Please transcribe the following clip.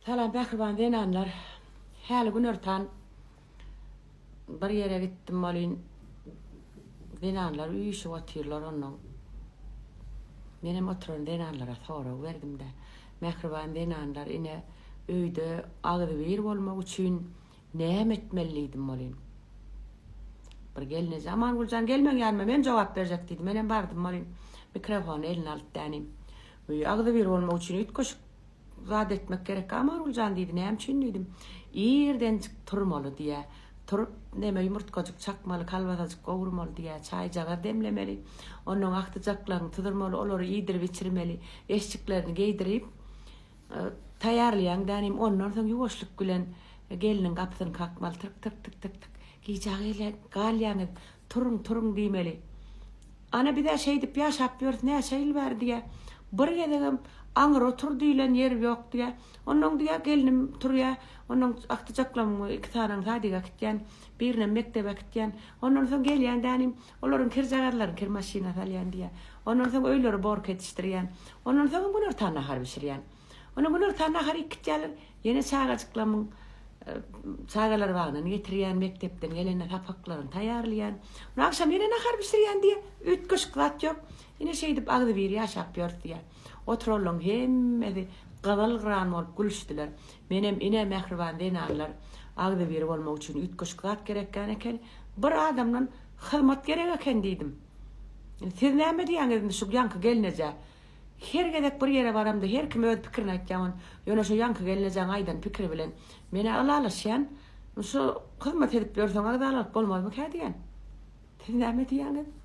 Salam mähriban zenanlar. Häli günortan bir ýere gitdim welin zenanlar üýşüp otyrlar onnoň. Menem oturan zenanlara sorag berdimde. Mähriban zenanlar ine öýde agzybir bolmak üçin näme etmeli diýdim welin. Bir gelneje Amangüljan gel meň ýanyma men jogap berjek diýdi. Menem bardym welin mikrofony eline alyp dänim. Öý agzybir bolmak üçin üýtgeşik Zat etmek gerek Amanguly jan diýdi. Näme üçin diýdim. Irdenjik turmaly diýýä. Turup neme ýumurtgajyk çakmaly, kolbasajyk gowurmaly diýýä. Çaýjagaz demlemeli. Onnoň agtyjaklaryňy tuzurmaly, olary iýdirip-içirmeli. Eşiklerini geýdirip, taýýarlaýaň dänim. Ondan soň ýuwaşlyk bilen gelniň gapysyny kakmaly. Tyk-tyk-tyk-tyk-tyk. Gijä galýaňyz. Turuň, turuň diýmeli. Ana biz-ä şeýdip ýaşap ýörüs näçe ýyl bäri diýýä. Bir gezegem aňyr otur diýlen ýer ýok diýýä. Onnoň diýýä gelnim turýa, onnoň agtyjaklamyň iki sanyny sadige äkitýän, birinem mekdebe äkitýän. Ondan soň gelýän dänim, olaryň kirjagazlaryny kir maşyna salýan diýýä. Ondan soň öýleri borka edişdirýän. Ondan soňam günortan nahar bişirýän. Ondan günortan nahar iýip gitýärler. Ýene çagajyklarymyň çagalar bagyndan getirýän, mekdepden gelende sapaklaryny taýýarlaýan. Ondan agşam ýene nahar bişirýän diýýär. Üýtgeşik zat ýok. Ine şeýdip agzybir ýaşap ýörüs diýýär. Oturanlaryň hemmesi gyzyl-gyran bolup gülüşdiler. Menem ine mähriban zenanlar agzybir bolmak üçin üýtgeşik zat gerekgän eken. Bir adamdan hyzmat gerek eken diýdim. Siz näme diýýäňiz indi şu ýaňky gelnejä? Her gezek bir ýere baramda her kim öz pikirini aýtýar ony. Ýöne şo ýaňky gelnejeň aýdan pikiri bilen men-ä ylalaşýan. Şu hyzmat edip ýörseň agzalalyk bolmazmykä diýýän. Siz näme diýýäňiz?